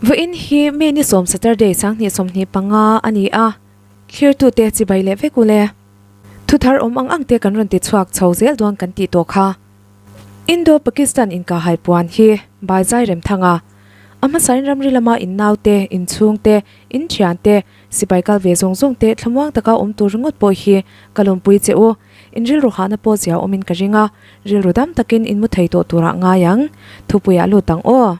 Vawiin hi May ni sawm Saturday 2025 a ni a, thlirtute chibai leh vek ule. Thuthar awm ang ang te kan rawn ti chhuak chho zel dawn kan tih tawh kha. Indo-Pakistan inkahhai puan hi Baizai Remthanga, a hmasain ramri lama in naute, inchhungte, in thiante, sipai kal ve zawng zawng te thlamuang taka awm tur ringawt pawh hi ka lawmpui che u. In rilru hahna pawh zia awmin ka ring a, rilru dam takin in mu thei tawh turah ngai ang. Thupuiah lut ang aw.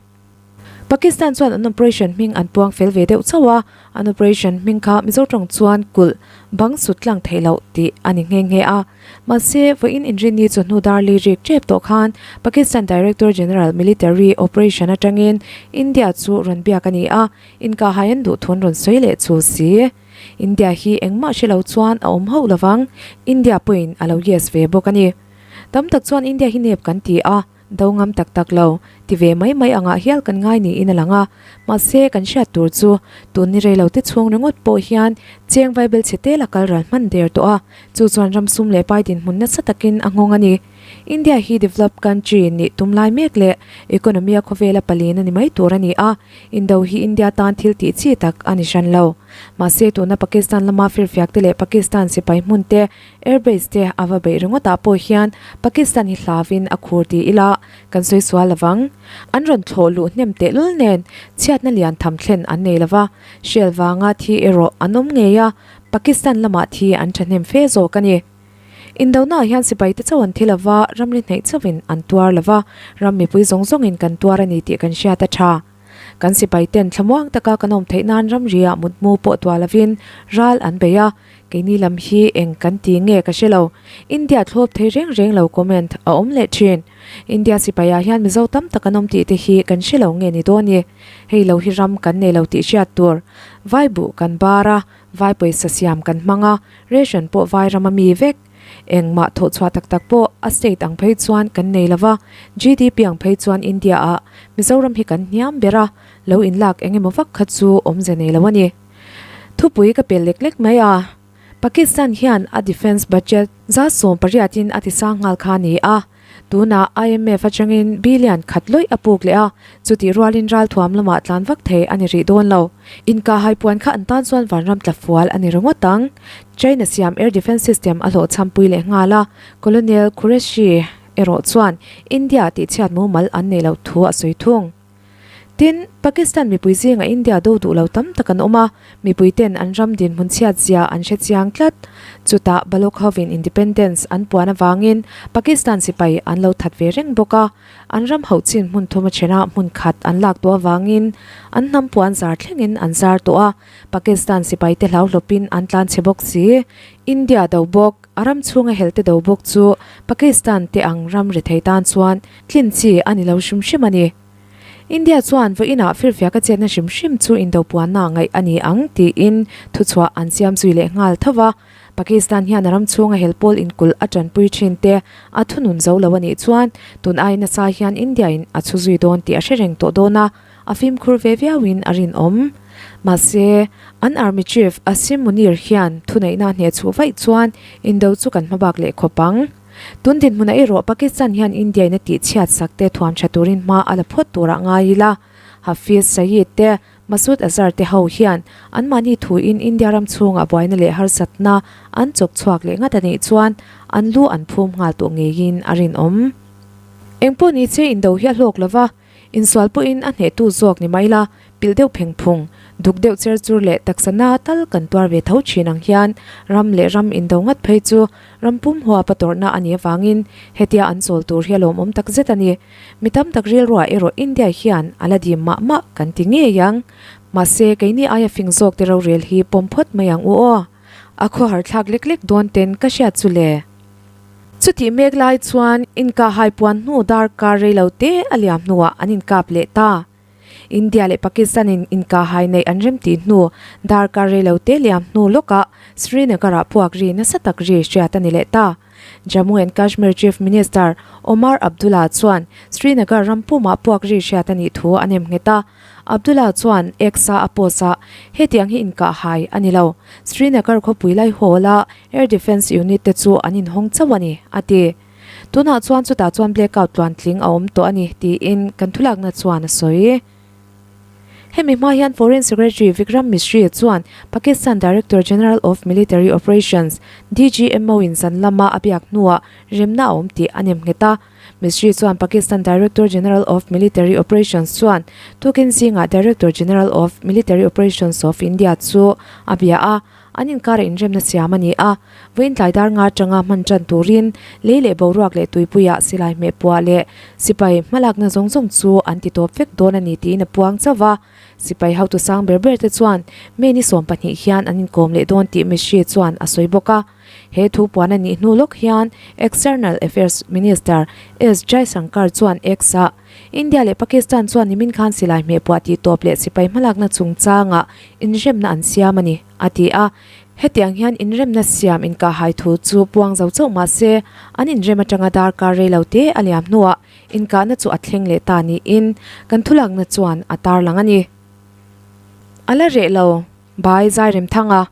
Pakistan chuan an operation hming an puang fel ve deuh chauh a, an operation hming kha Mizo tawng chuan kulh bang sut tlang theih loh tih a ni nghe nghe a. Mahse, vawiin inrinni chawhnu dar li rik tep tawh khan Pakistan Director General Military Operation atangin India chu rawn biak a ni a, inkahhai an duh thun rawn sawi leh chu si. India hi engmah hre lo chuan a awm hauh lovang, India pawhin a lo yes ve bawk a ni. Tam tak chuan India hi nep kan ti a, do ngam tak tak lo, ti ve mai mai angah hial kan ngai niin a lang a. Mahse, kan hriat tur chu tun ni rei lo te chhung ringawt pawh hian cheng vaibel chhe tel a kal ral hman der tawh a, chu chuan ram sum leh pai dinhmun nasa takin a nghawng a ni. India hi developed country nih tum lai mek leh economy a khawvela palen a ni mai tur a ni a, Indo hi India tan thil tih chi tak a ni hran lo. Mahse tuna Pakistan lama firfiak te leh Pakistan sipai hmun te, airbase te a va beih ringawt ah pawh hian Pakistan hi hlavin a khur ti ila kan sawi sual lovang. An rawn thlawh luh hnem tehlul nen chhiatna lian tham thlen an nei lova, hrial vanga thi erawh an awm ngei a, Pakistan lamah thi an thahnem fe zawk a ni. Indonaah hian sipaite chauh an thi lova, ramri hnaih chauhin an tuar lova, ram mipui zawng zawngin kan tuar a ni tih kan hriat a tha. Kan sipaiten thlamuang taka kan awm theih nan ramriah mutmu pawh tuah lovin ral an bei a, keini lam hi eng kan ti nge ka hre lo. India thlawp thei reng reng lo comment a awm leh thin. India sipaiah hian Mizo tam tak an awm tih te hi kan hre lo nge ni dawn i? Hei lo hi ram kan nei lo tih hriat tur. Vai buh kan bar a, Vai pawisa siam kan hmang a, ration pawh vai ram a mi vek. Engmah thawhchhuah tak tak pawh a state ang phei chuan kan nei lo va, GDP ang phei chuan India ah Mizoram hi kan hniam ber a, lo inlak eng emaw vak kha chu awmze nei lo a ni. Thupui ka pel lek lek mai a, Pakistan hian a defence budget 8% in a ti sang nghal kha a ni a, Tunah IMF atangin billion khat lawih a puk leh a, chutih rualin ralthuam lamah tlan vak thei a ni rih dawn lo. Inkahhai puan kha an tan chuan vanram tla fual a ni ringawt ang. China siam air defence system a hlawhchhampui leh nghal a, Colonel Qureshi erawh chuan India tihchhiat mumal an nei loh thu a sawi thung. Tin, Pakistan mipui zingah India do duh lo tam tak an awm a, mipuiten an ram dinhmun chhiat zia an hre chiang tlat. Chutah Baloch hovin independence an puan avangin Pakistan sipai an lo that ve reng bawk a, an ram hauh chin hmun thum a thenah hmun khat an lak tawh avangin an hnam puan zar thlengin an zar tawh a, Pakistan sipaite hlauhlawpin an tlan chhe bawk si. India do bawk, a ram chhunga helte do bawk chu Pakistan te ang ram rethei tan chuan tlin chi a ni lo hrim hrim a ni. India chuan vawiinah firfiak a chetna hrim hrim chu indopuanna ngaih a ni ang tiin thuchhuah an siam zui leh nghal tho va. Pakistan hian a ram chhunga hel pawl inkulh a tanpui thin te a thunun zo lo a nih chuan tun ai nasa hian India in a chhu zui dawn tih a hre reng tawh dawn a, a fimkhur ve viauin a rinawm. Mahse, an Army Chief Asim Munir hian thuneihna a hnehchhuh vaih chuan indo chu kan hmabak leh khawp ang. Tun dinhmunah erawh Pakistan hian India-in a tihchhiat sak te thuam tha turin hma a la phawt turah ngai ila. Hafiz Saeed te, Masood Azhar te ho hian anmahni thuin India ram chhungah buaina leh harsatna an chawk chhuak leh ngat a nih chuan an lu an phum nghal tawh ngeiin a rinawm. Engpawh ni che indo hi a hlawk lova, Insual pawhin a hnehtu zawk ni mai la, pilh deuh pheng phung, duk deuh cher chur leh taksa na tal kan tuar ve tho thin ang hian ram leh ram indo ngat phei chu ram pum huap a tawrhna a nih avangin hetia an chawl tur hi a lawmawm tak zet a ni. Mi tam tak rilruah erawh India hian a la dim mah mah kan ti ngei ang. Mahse, keini aia fing zawk te rorel hi pawm phawt mai ang u aw. A khawhar thlak lek lek dawn ten ka hriat chu le. Chutih mek lai chuan inkahhai puan hnu darkar rei lo te a liam hnuah an inkap leh ta. India leh Pakistan in inkahhai neih an remtih hnu darkar rei lo te liam hnu lawkah Srinagar-ah puak ri nasa tak ri hriat a ni leh ta. Jammu and Kashmir Chief Minister Omar Abdullah chuan Srinagar ram pumah puak ri hriat a nih thu a nem nghet a. Abdullah chuan X-a a post-ah, Hetiang hi inkahhai a ni lo. Srinagar khawpui lai hall-a Air Defence Unit te chu an inhawng chauh a ni, a ti. Tunah chuan chutah chuan blackout tluantling a awm tawh a ni, tiin kan thulakna chuan a sawi. Hemi hma hian Foreign Secretary Vikram Misri chuan Pakistan Director General of Military Operations, DGMO, in zan lama a biak hnuah remna a awm tih a nem nghet a. Misri chuan Pakistan Director General of Military Operations chuan tukin zingah Director General of Military Operations of India chu a bia a, an inkarah inremna siam a ni a. Vawiin tlai dar nga atanga hman tan turin lei leh boruak leh tuipuiah silai hmeh puah leh sipai hmalakna zawng zawng chu an ti tawp vek dawn a ni tiin a puang chauh va. Sipai hotu sang ber ber te chuan May ni 20 hian an inkawm leh dawn tih Misri chuan a sawi bawk a. He thu puan a nih hnu lawk hian External Affairs Minister S Jaishankar chuan X-ah India leh Pakistan chuan nimin khan silai hmeh puah tih tawp leh sipai hmalakna chungchangah inremna an siam a ni, a ti a. Hetiang hian inremna siam inkahhai thu chu puang zo chauh mah se, an inrem atanga darkar rei lo te a liam hnuah inkahna chu a thleng leh ta niin kan thulakna chuan a tarlang a ni. A la reh lo, Bai Zairemthanga.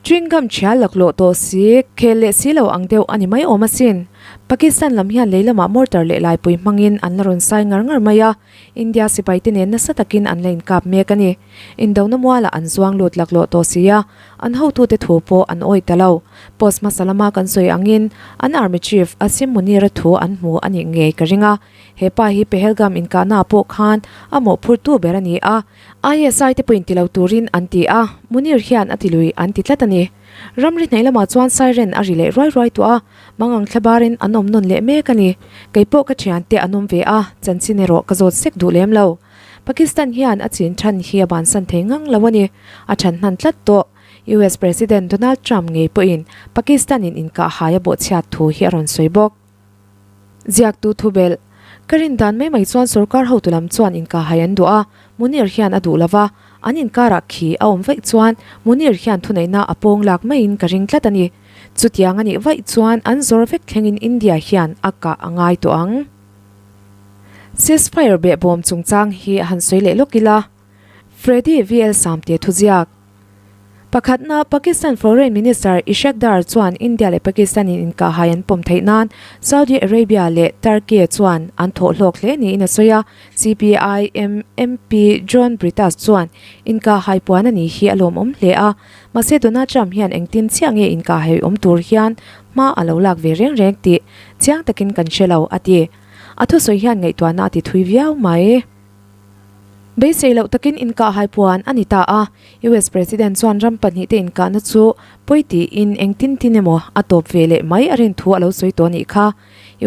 Chewing gum chhia laklawh tawh si, khel leh si lo ang deuh a ni mai awm asin. Pakistan lam hian lei lamah mortar leh laipui hmangin an la rawn sai ngar ngar mai a, India sipaite nen nasa takin an la inkap mek a ni. Indona mualah an zuang lut laklawh tawh si a, an hotute thu pawh an awih ta lo. Post hmasa lama kan sawi angin an Army Chief Asim Munir-a thu an hmu a nih ngei ka ring a, he pa hi Pahalgam inkahnaah pawh khan a mawhphurtu ber a ni a. ISI te pawhin ti lo turin an ti a, Munir hian a ti lui an ti tlat a ni. Ramri hnaih lamah chuan siren a ri leh ruai ruai tawh a, mangang thla barin an awm nawn leh mek a ni. Kei pawh ka thiante an awm ve a, chanchin erawh ka zawt sek duh lem lo. Pakistan hian a chin than hi a bansan thei ngang lo a ni, a than hnan tlat tawh. US President Donald Trump ngei pawhin Pakistan-in inkahhai a bawhchhiat thu hi a rawn sawi bawk. Ziaktu thubelh, Ka rin dan mai mai chuan sorkar hotu lam chuan inkahhai an duh a, Munir hian a duh lova, an inkarah khi a awm vaih chuan Munir hian thuneihna a pawng lak maiin ka ring tlat a ni. Chutiang a nih vaih chuan an zawr vek thlengin India hian a kah a ngai tawh ang. Ceasefire behbawm chungchang hi han sawi leh lawk ila. Freddy VL Samte thuziak. Pakhatna, Pakistan Foreign Minister Ishaq Dar chuan India leh Pakistan in inkahhai an pawm theih nan Saudi Arabia leh Turkey chuan an thawh hlawk hle niin a sawi a. CPIM MP John Brittas chuan inkahhai puan a nih hi a lawmawm hle a, mahse Donald Trump hian engtin chiah nge inkahhai awm tur hian hma a lo lak ve reng reng tih chiang takin kan hre lo, a ti. A thusawi hian ngaihtuahna a ti thui viau mai. Beisei loh takin inkahhai puan a ni ta a, US President chuan ram pahnihte inkahna chu pawi tiin engtin tin emaw a tawp ve leh mai a rin thu a lo sawi tawh a nih kha.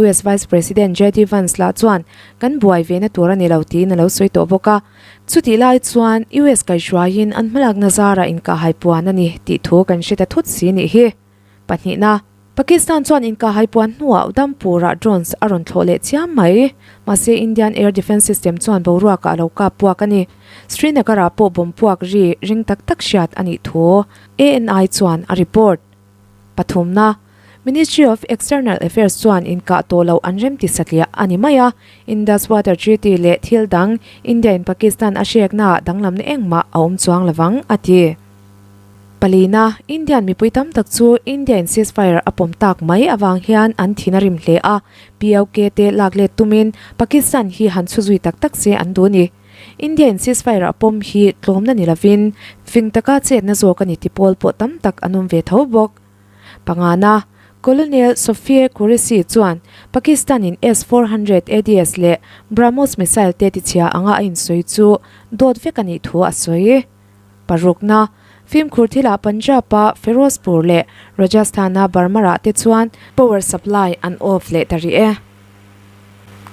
US Vice President JD Vance lah chuan kan buai ve na tur a ni lo tiin a lo sawi tawh bawk a. Chutih lai chuan US kaihhruaiin an hmalakna zarah inkahhai puan a ni tih thu kan hre ta thut si nih hi. Pahnihna, Pakistan chuan inkahhai puan hnuah Udhampur-ah drones a rawn thlawh leh chiam mai. Mahse, Indian Air Defence System chuan boruakah a lo kap puak a ni. Srinagar-ah pawh bomb puak ri ring tak tak hriat a nih thu ANI chuan a report. Pathumna, Ministry of External Affairs chuan inkah tawh loh an remti satliah a ni mai a, Indus Water Treaty leh thil dang India-in Pakistan a hreknaah danglamna engmah a awm chuang lovang, a ti. Palina, Indian mipui tam tak chu India-in ceasefire a pawm tak mai avang hian an thin a rim hle a, POK te lak let tumin Pakistan hi han chhu zui tak tak se an duh a ni. India-in ceasefire a pawm hi tlawmna ni lovin fing taka chetna zawk a ni ti pawl pawh tam tak an awm ve tho bawk. Pangana, Colonel Sophie Qureshi chuan Pakistan-in S-400 ADS leh BrahMos missile te tichhia anga a insawi chu dawt vek a nih thu a sawi. Parukna, fimkhur thilah Punjab-a Ferozpur leh Rajasthan-a Barmar-ah te chuan power supply an off leh ta rih e.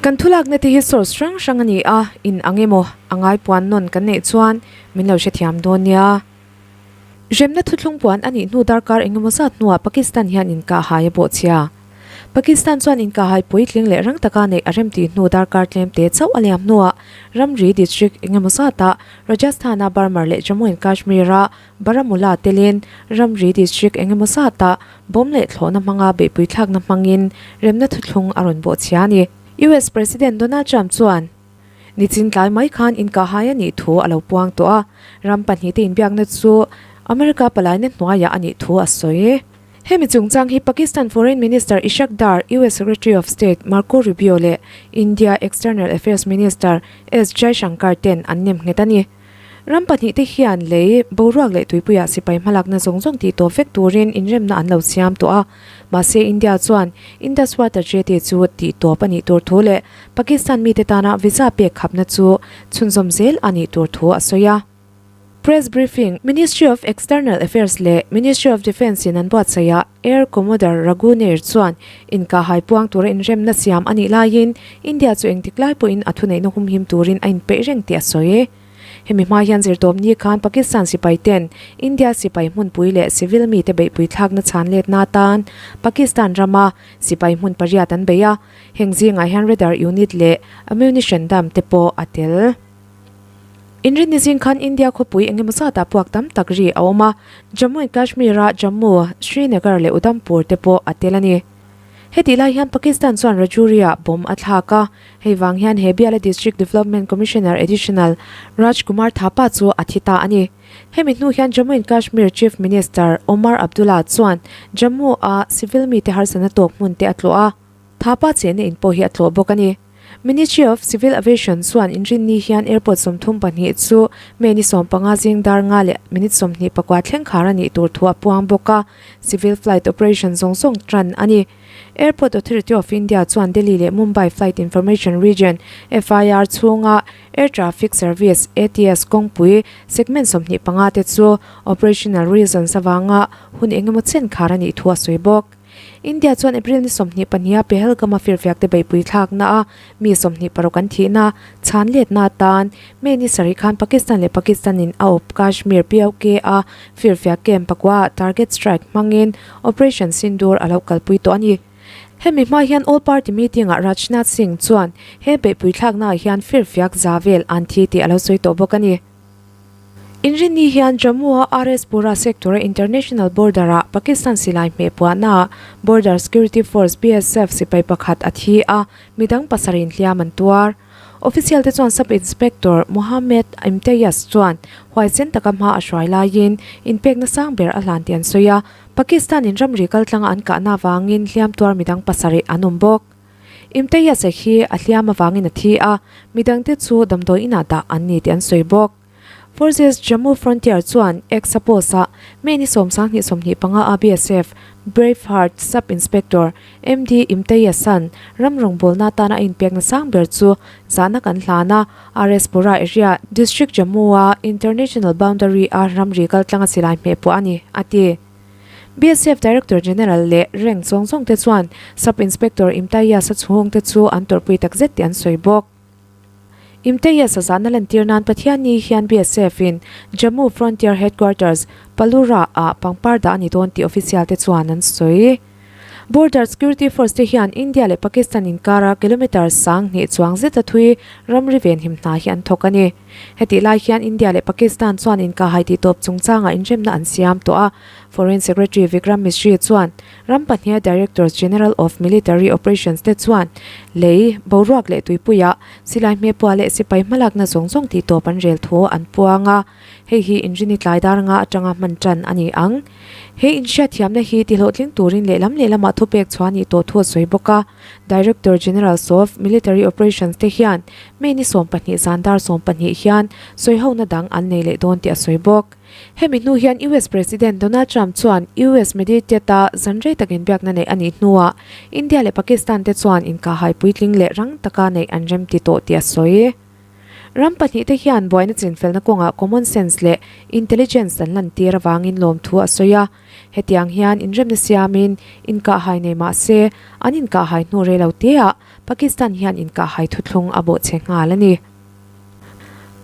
Kan thulakna te hi source hrang hrang a ni a, in ang emaw a ngaipuan nawn kan neih chuan min lo hrethiam dawn nia. Remna thuthlung puan a nih hnu darkar engemaw zat hnuah Pakistan hian inkahhai a bawhchhia. Pakistan chuan inkahhai puitling leh rang taka neih a remtih hnu darkar tlemte chauh a liam hnuah ramri district engemaw zatah Rajasthan-a Barmer leh Jammu and Kashmir-a Baramulla telin ramri district engemaw zatah bomb leh thlawhna hmanga beihpui thlakna hmangin remna thuthlung a rawn bawhchhia a ni. US President Donald Trump chuan Nichin tlai mai khan inkahhai a nih thu a lo puang tawh a, ram pahnihte inbiakna chu America palaina hnuaiah a nih thu a sawi. Hemi chungchang hi Pakistan Foreign Minister Ishaq Dar, US Secretary of State Marco Rubio leh India External Affairs Minister S Jaishankar ten an nem nghet a ni. Ram pahnihte hian lei, boruak leh tuipuiah sipai hmalakna zawng zawng tih tawp vek turin inremna an lo siam tawh a. Mahse India chuan Indus Water Treaty chu tih tawp a nih tur thu leh Pakistan mite tana visa pek khapna chu chhunzawm zel a nih tur thu a sawi a. Press briefing, Ministry of External Affairs leh Ministry of Defence in an buatsaih ah Air Commodore Raghu Nair chuan inkahhai puang tura inremna siam a nih laiin India chu engtik lai pawhin a thuneihna humhim turin a inpeih reng tih a sawi. Hemi hma hian zirtawpni khan Pakistan sipai ten India sipai hmunpui leh civil mite beihpui thlakna chhan letna atan Pakistan rama sipai hmun pariat an bei a, heng zingah hian radar unit leh ammunition dump te pawh a tel. Inrinni zing khan India khawpui engemaw zatah puak tam tak ri a awm a, Jammu and Kashmir-a Jammu, Srinagar leh Udhampur te pawh a tel a ni. Hetih lai hian Pakistan chuan Rajouri-ah bomb a thlak a, hei vang hian he biala District Development Commissioner Additional Raj Kumar Thapa chu a thi ta a ni. Hemi hnu hian Jammu and Kashmir Chief Minister Omar Abdullah chuan Jammu-a civil mite harsatna tawk hmun te a tlawh a, Thapa chenna in pawh hi a tlawh bawk a ni. Ministry of Civil Aviation chuan inrinni hian airport 32 chu May ni 15 zing dar nga leh minute 24 thleng khar a nih tur thu a puang bawk a, civil flight operation zawng zawng tan a ni. Airport Authority of India chuan Delhi leh Mumbai Flight Information Region, FIR, chhunga Air Traffic Service, ATS, kawngpui segment 25 te chu operational reasons avanga hun engemaw chen khar a nih thu a sawi bawk. India chuan April ni 22 a Pahalgam-a firfiak te beihpui thlakna a mi 26 an thihna chhan letna atan May ni sarih khan Pakistan leh Pakistan-in a awp Kashmir POK a firfiak camp pakua ah target strike hmangin Operation Sindoor a lo kalpui tawh a ni. Hemi hma hian All Party Meeting ah Rajnath Singh chuan he beihpui thlakna ah hian firfiak za vel an thi tih a lo sawi tawh bawk a ni. Inrinni hian Jammu-a RS Pura sector-a international border-ah Pakistan silai hmeh puahnaah Border Security Force, BSF, sipai pakhat a thi a, midang pasarih hliam an tuar. Official te chuan Sub Inspector Mohammed Imteyaz chuan huaisen taka hma a hruai laiin inpekna sang ber a hlan tih an sawi a, Pakistan-in ramri kaltlanga an kahna avangin hliam tuar midang pasarih an awm bawk. Imteyaz-a hi a hliam avangin a thi a, midangte chu damdawi inah dah an ni tih an sawi bawk. Forces Jammu Frontier chuan X-a post-ah May ni 10 25 a BSF Brave Heart Sub Inspector MD Imteyaz-a'n ram rawngbawlna atana a inpekna sang ber chu zahna kan hlan a, RS Pura area, District Jammu-a International Boundary-a ramri kaltlanga silai hmeh pawh a ni, a ti. BSF Director General leh rank zawng zawng te chuan Sub Inspector Imtayaz-a chhung te chu an tawrhpui tak zet tih an sawi bawk. Imtayaz-a zahna lantir nan Pathianni hian BSF in Jammu Frontier Headquarters, Palura ah pangpar dah a ni dawn tih official te chuan an sawi. Border Security Force te hian India leh Pakistan inkara kilometre 1000 chuang zeta thui ramri venhim hna hi an thawk a ni. Hetih lai hian India leh Pakistan chuan inkahhai tih tawp chungchangah inremna an siam tawh a. Foreign Secretary Vikram Misri chuan ram pahniha Directors General of Military Operations te chuan lei, boruak leh tuipuiah silai hmehpuah leh sipai hmalakna zawng zawng tih tawp an rel thu an puang a. Hei hi inrini tlai dar nga atanga hman tan a ni ang. He inhriatthiamna hi tihlawhtling turin lehlam lehlamah thupek chhuah a nih tawh thu a sawi bawk a. Director General of Military Operations te hian May ni 12 zan dar 12 hian sawihona dang an nei leh dawn tih a sawi bawk. Hemi hnu hian US President Donald Trump chuan US Mediated-a zan rei tak inbiakna neih a nih hnuah India leh Pakistan te chuan inkahhai puitling leh rang taka neih an remti tawh tih a sawi. Ram pahnihte hian buaina chinfelna kawngah common sense leh intelligence an lantir avangin lawmthu a sawi a. Hetiang hian inremna siamin inkahhai nei mah se, an inkahhai hnu rei lo teah Pakistan hian inkahhai thuthlung a bawhchhe nghal a ni.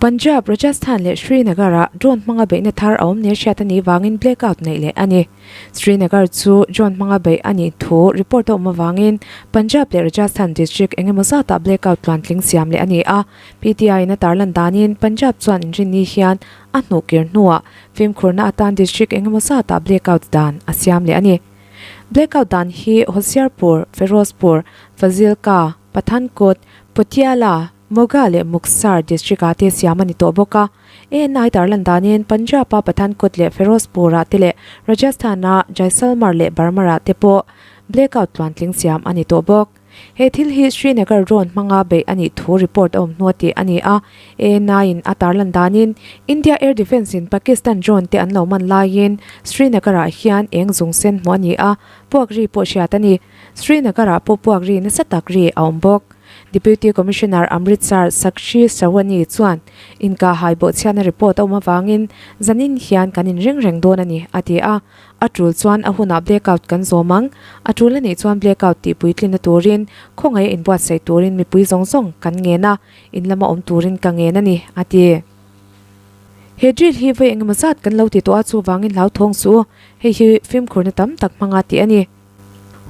Punjab, Rajasthan leh Srinagar-ah drone hmanga beihna thar a awm nia hriat a nih vangin blackout neih leh a ni. Srinagar chu drone hmanga beih a nih thu report a awm avangin Punjab leh Rajasthan district eng emaw zatah blackout tluantling siam leh a ni a. PTI-in a tarlan danin Punjab chuan inrinni hian a hnuhkir hnuah fimkhurna atan district eng emaw zatah blackout dan a siam leh a ni. Blackout dan hi Hoshiarpur, Ferozpur, Fazilka, Pathankot, Patiala, Moga leh Muktsar district-ah te siam a ni tawh bawk a. ANI tarlan danin Punjab-a Pathankot leh Ferozpur-ah te leh Rajasthan-a Jaisalmer leh Barmer-ah te pawh blackout tluantling siam a ni tawh bawk. He thil hi Srinagar drone hmanga beih a nih thu report a awm hnua tih a ni a, ANI-in a tarlan danin India Air Defence-in Pakistan drone te an lo man laiin Srinagar-ah hian eng zung sen hmuh a ni a, puak ri pawh hriat a ni. Srinagar-ah pawh puak ri nasa tak ri a awm bawk. Deputy Commissioner Amritsar Sakshi Sawani chuan inkahhai bawhchhiatna report a awm avangin zanin hian kan inring reng dawn a ni, a ti a. A tul chuan a hunah blackout kan zawm ang. A tul a nih chuan blackout tih puitlina turin khawngaih a inbuatsaih turin mipui zawng zawng kan ngen a, in lama awm turin ka ngen a ni, a ti. He drill hi vawi engemaw zat kan lo ti tawh a, chuvangin hlauthawng suh u. Hei hi fimkhurna tam tak hmanga tih a ni.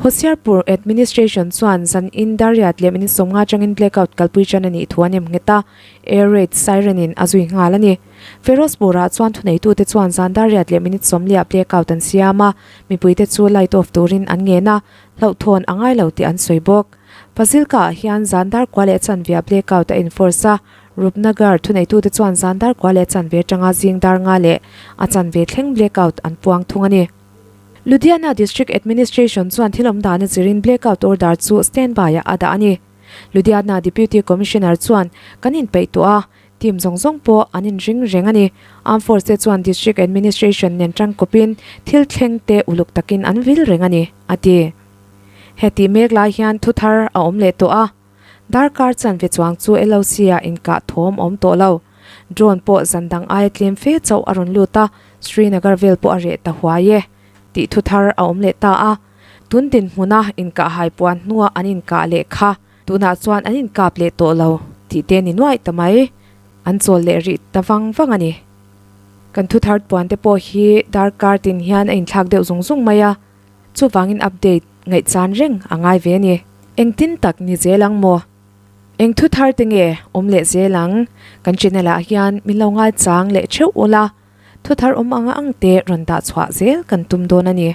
Hoshiarpur Administration chuan zan in Dariat leh minute 50 atangin blackout kalpui tan a nih thu an em nghet a, air raid siren in a zui nghal a ni. Ferozpur-ah chuan thuneitute chuan zan Dariat leh minute 40 ah blackout an siam a, mipuite chu light off turin an ngen a, hlauhthawn a ngai lo tih an sawi bawk. Fazilka-ah hian zan dar kua leh chanve-ah blackout a enforce a, Rupnagar thuneitute chuan zan dar kua leh chanve atanga zing dar nga leh a chanve thleng blackout an puang thung a ni. Ludhiana District Administration chuan thil awm dan a zirin blackout order chu standby-ah a dah a ni. Ludhiana Deputy Commissioner chuan, Kan inpeih tawh a, team zawng zawng pawh an inring reng a ni. Armed Force te chuan District Administration nen tangkawpin thil thleng te uluk takin an vil reng a ni, a ti. Hetih mek lai hian thu thar a awm leh tawh a. Darkar chanve chuang chu LOC-ah inkah thawm a awm tawh lo. Drone pawh zan dang aia tlem fe chauh a rawn lut a, Srinagar vel pawh a reh ta huai e tih thu thar a awm leh ta a. Tun dinhmuna inkah hai puan hnua an inkah leh kha tunah chuan an inkap leh tawh lo tih te ni nuaih ta mai. An chawl leh rih ta vang vang a ni. Kan thu thar puan te pawh hi darkar tin hian a inthlak deuh zung zung mai a. Chuvangin update ngaihchan reng a ngai ve a ni. Engtin tak ni zel ang maw? Eng thu thar te nge awm leh zel ang? Kan channel ah hian min lo ngaichang leh theuh ula, thu thar awm ang ang te rawn dah chhuah zel kan tum dawn a ni.